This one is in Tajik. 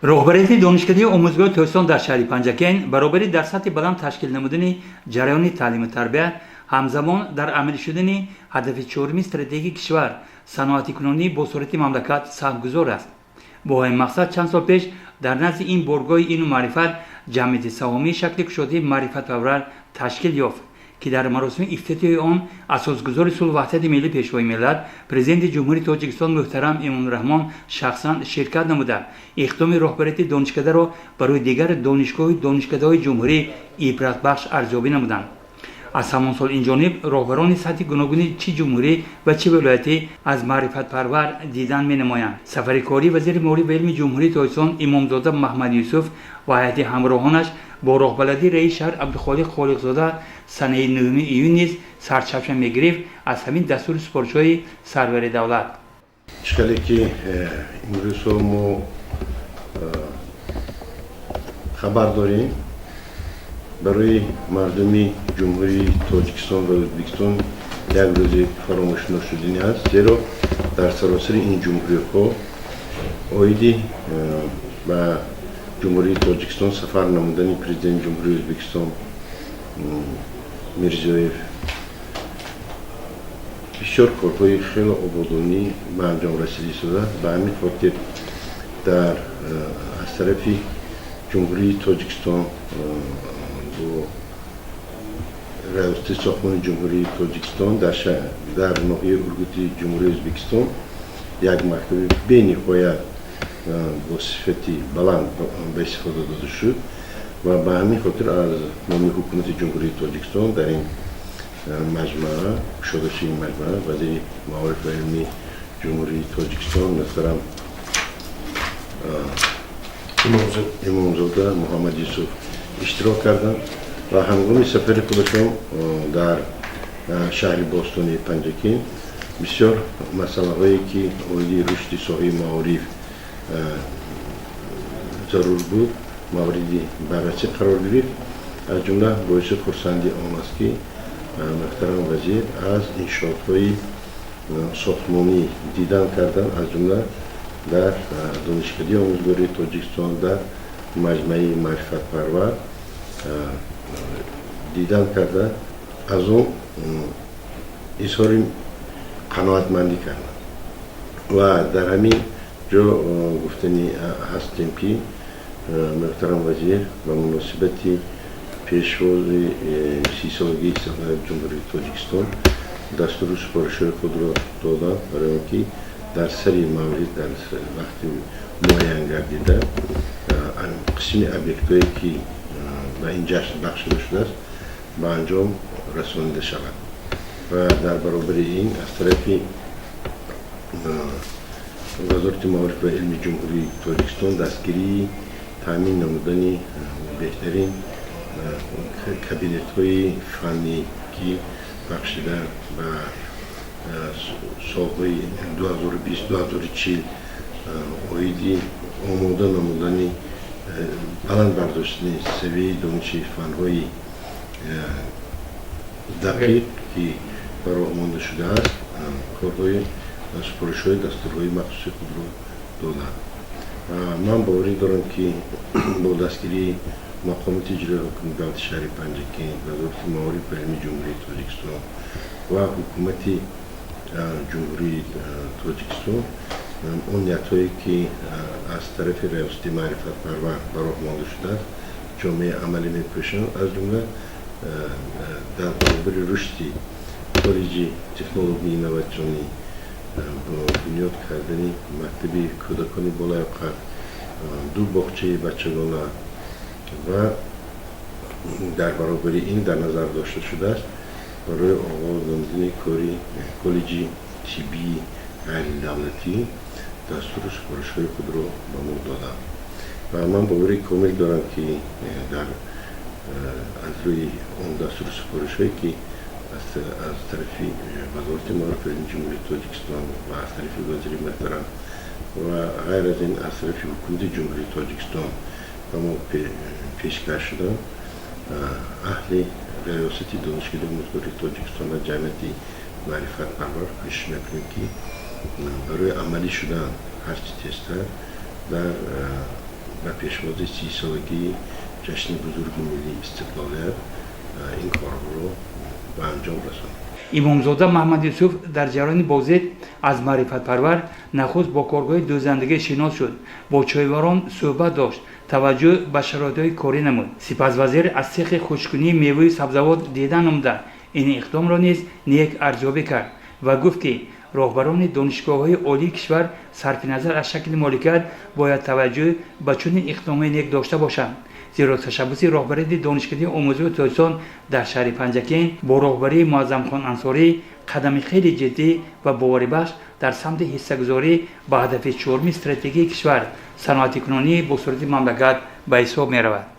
Роҳбарияти Донишкадаи омӯзгори Тоҷикистон дар шаҳри Панҷакент баробари дар сатҳи баланд ташкил намудани ҷараёни таълиму тарбия, ҳамзамон дар амалӣ шудани ҳадафи чоруми стратегии кишвар, саноатикунонии босуръати мамлакат, саҳмгузор аст. Бо ҳамин мақсад чанд сол пеш дар назди ин боргоҳи илму маърифат ҷамъияти саҳомии шакли кушодаи «Маърифатпарвар» ташкил ёфт, ки дар маросими ифтитоҳи он асосгузори сулҳу ваҳдати миллӣ, Пешвои миллат, Президенти Ҷумҳурии Тоҷикистон муҳтарам Эмомалӣ Раҳмон шахсан ширкат намуда, иқдоми роҳбарияти донишкадаро барои дигар донишгоҳу донишкадаҳои ҷумҳурӣ ибратбахш арзёбӣ намуданд. Аз ҳамон сол инҷониб роҳбарони сатҳи гуногуни чӣ ҷумҳурӣ ва чӣ вилоятӣ аз «Маърифатпарвар» дидан менамоянд. Сафари кории вазири маориф ва илми Ҷумҳурии Тоҷикистон Имомзода Маҳмадюсуф ва ҳайати ҳамроҳонаш бо роҳбаладии раиси шаҳр Абдухолиқ Холиқзода санаи 9 июн низ сарчашма мегирифт аз ҳамин дастуру супоришҳои сарвари давлат. Чӣ хеле ки имрӯзҳо мо хабар дорем, барои мардуми Ҷумҳурии Тоҷикистон ва Ӯзбекистон як рӯзи фаромӯшношуданӣ аст, зеро дар саросари ин ҷумҳуриҳо оиди ба Ҷумҳурии Тоҷикистон сафар намудани Президенти Ҷумҳурии Ӯзбекистон Мирзиёев бисёр корҳои хеле ободонӣ ба анҷом расида истодааст. Ба ҳамин хотир дар аз тарафи Ҷумҳурии Тоҷикистон бо Раёсати сохтмони Ҷумҳурии Тоҷикистон дар ноҳияи Ургути Ҷумҳурии Ӯзбекистон як мактаби бениҳоят бо сифати баланд ба истифода дода шуд ва ба ҳамин хотир аз номи Ҳукумати Ҷумҳурии Тоҷикистон дар ин маҷмаа, кушодаши ин маҷмаа, вазири маориф ва илми Ҷумҳурии Тоҷикистон муҳтарам Имомзода Муҳаммад Юсуф иштирок карданд ва ҳангоми сафари худашон дар шаҳри бостонии Панҷакент бисёр масъалаҳое, ки оиди рушди соҳаи маориф зарур буд, мавриди баррасӣ қарор гирифт. Аз ҷумла боиси хурсандӣ он аст, ки муҳтарам вазир аз иншоотҳои сохтмонӣ дидан карданд, аз ҷумла дар Донишкадаи омӯзгории Тоҷикистон, дар маҷмаи «Маърифатпарвар» дидан карда, аз он изҳори қаноатмандӣ карданд. Ва дар ҳамин ҷо гуфтанӣ ҳастем, ки муҳтарам вазир ба муносибати пешвози 30-солагии истиқлолияти Ҷумҳурии Тоҷикистон дастуру супоришҳои худро доданд, барои он ки дар сари маврид, дар вақти муайян гардида, қисми объектҳое, ки ба ин ҷашн бахшида шудааст, ба анҷом расонида шавад. Ва дар баробари ин аз тарафи Вазорати маориф ва илми Ҷумҳурии Тоҷикистон дастгирии таъмин намудани беҳтарин кабинетҳои фаннӣ, ки бахшида ба солҳои 2020, 2040, оиди омода намудани, баланд бардоштани савияи дониши фанҳои дақиқ, ки ба роҳ монда шудааст, корҳои супоришҳои, дастурҳои махсуси худро доданд. Ман боварӣ дорам, ки бо дастгирии мақомоти иҷроии ҳокимияти давлати шаҳри Панҷакент, Вазорати маориф ва илми Ҷумҳурии Тоҷикистон ва Ҳукумати Ҷумҳурии Тоҷикистон он ниятҳое, ки аз тарафи Раёсати «Маърифатпарвар» ба роҳ монда шудааст, ҷомаи амалӣ мепӯшанд. Аз ҷумла дар баробари рушди коллеҷи технологияи инноватсионӣ бо бунёд кардани мактаби кӯдакони болаёқат, ду боғчаи бачагона ва дар баробари ин дар назар дошта шудааст барои оғоз намудани кори коллеҷи тиббии ғайридавлатӣ дастуру супоришҳои худро ба мо доданд. Ва ман бовари комил дорам, ки дар аз рӯи он дастуру супоришҳое, ки аз тарафи Вазорати маориф ва илми Ҷумҳурии Тоҷикистон ва аз тарафи вазири муҳтарам ва ғайр аз ин аз тарафи Ҳукумати Ҷумҳурии Тоҷикистон ба мо пешкаш шуданд, аҳли Раёсати Донишкадаи омӯзгории Тоҷикистон ва ҷамъияти «Маърифатпарвар» кӯшиш мекунем, ки барои амалӣ шудан ҳарчи тезтар дар Ба пешвози 30-солагии ҷашни бузурги миллии Истиқлолият ин корҳоро ба анҷом расонем. Имомзода Маҳмад Юсуф дар ҷараёни боздид аз маърифатпарвар нахуст бо коргоҳи дӯзандагӣ шинос шуд, бо чойварон суҳбат дошт, таваҷҷӯҳ ба шароитҳои корӣ намуд. Сипас вазир аз цехи хушккунии меваю сабзавот дида намуда, ин иқдомро низ нек арзёбӣ кард ва гуфт, ки роҳбарони донишгоҳҳои олии кишвар сарфи назар аз шакли моликият бояд таваҷҷӯҳ ба чунин иқдомҳои нек дошта бошанд, зеро ташаббуси роҳбарияти Донишкадаи омӯзгори Тоҷикистон дар шаҳри Панҷакент бо роҳбарии Муаззамхон Ансорӣ қадами хеле ҷиддӣ ва боварибахш дар самти ҳиссагузорӣ ба ҳадафи чоруми стратегии кишвар, саноатикунонии босуръати мамлакат, ба ҳисоб меравад.